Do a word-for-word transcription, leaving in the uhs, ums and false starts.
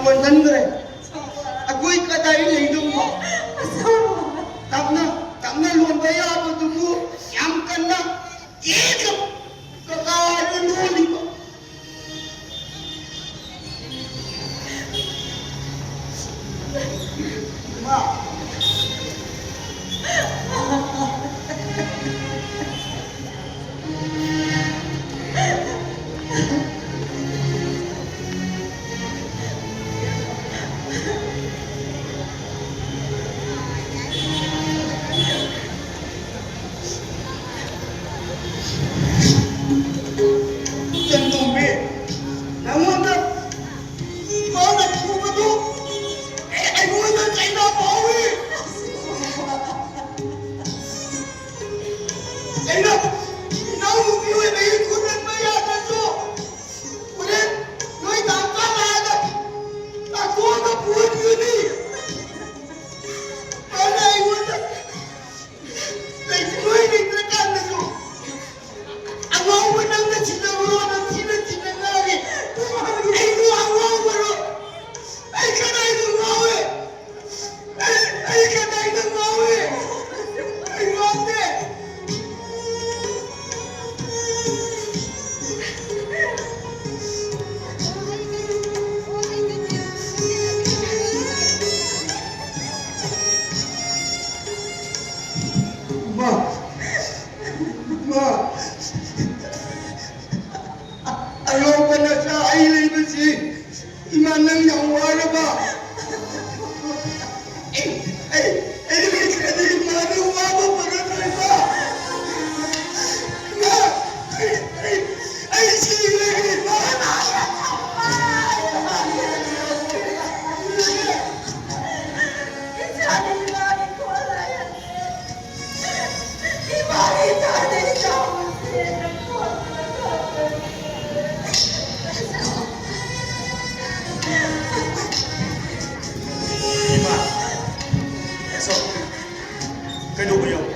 ꯂꯣꯟꯁꯤꯟꯈ꯭ꯔꯦ꯫ ꯑꯩꯈꯣꯏ ꯀꯗꯥꯏ ꯂꯩꯗꯧꯕ? ꯇꯞꯅ, ꯇꯞꯅ ꯂꯣꯟꯕ ꯌꯥꯕꯗꯨꯕꯨ ꯌꯥꯝ ꯀꯟꯅ ꯀꯦꯛ ꯀꯀꯥꯅ ꯂꯣꯜꯂꯤꯕ꯫ ꯏꯃꯥ꯫ ꯏꯆꯟꯇꯣꯝꯕꯤ, ꯅꯪꯉꯣꯟꯗ ꯃꯥꯅ ꯐꯨꯕꯗꯨ ꯑꯩꯉꯣꯟꯗ ꯆꯩꯅꯥ ꯐꯥꯎꯏ꯫ ꯑꯩꯅ ꯏꯅꯥꯎꯅꯨꯄꯤ ꯑꯣꯏꯕꯒꯤ ꯈꯨꯠ ꯍꯟꯕ ꯌꯥꯗ꯭ꯔꯁꯨ, ꯍꯣꯔꯦꯟ ꯅꯣꯏ ꯗꯥꯝꯆꯥ ꯂꯥꯛꯑꯒ ꯇꯥꯟꯊꯣꯛꯑꯒ ꯐꯨꯍꯟꯒꯅꯤ꯫ ꯃꯥꯅ ꯑꯩꯉꯣꯟꯗ ꯂꯩꯇ꯭ꯔꯣꯏ ꯂꯩꯇ꯭ꯔꯀꯥꯟꯗꯁꯨ ꯑꯉꯥꯎꯕ ꯅꯪꯅ ꯊꯤꯖꯕ꯭ꯔꯣ? ꯅꯪ ꯊꯤꯅ ꯊꯤꯅ ꯉꯥꯡꯉꯤ꯫ ꯑꯩꯕꯨ ꯑꯉꯥꯎꯕꯔꯣ? ꯑꯩ ꯀꯗꯥꯏꯗ ꯉꯥꯎꯏ? ꯑꯩ, ꯑꯩ ꯀꯗꯥꯏꯗ ꯉꯥꯎꯏ? ꯑꯩ ꯉꯥꯎꯗꯦ꯫ ꯃꯥ, ꯃꯥ, ꯑꯉꯥꯎꯕ ꯅꯆꯥ ꯑꯩ ꯂꯩꯕꯁꯤ ꯏꯃꯥ ꯅꯪ ꯌꯥꯝ ꯋꯥꯔꯕ? ꯑꯩ, ꯑꯩ, ꯑꯩ ꯂꯩꯇ꯭ꯔꯗꯤ ꯏꯃꯥ ꯅꯪ ꯋꯥꯕ ꯐꯔꯔꯣꯏꯕ꯫ ꯏꯃꯥ, ꯑꯩ, ꯑꯩ, ꯑꯩ ꯁꯤꯔꯒꯦ ꯏꯃꯥ꯫ ꯏꯃꯥ, ꯑꯁꯣꯛ, ꯀꯩꯗꯧꯕ ꯌꯥꯎ?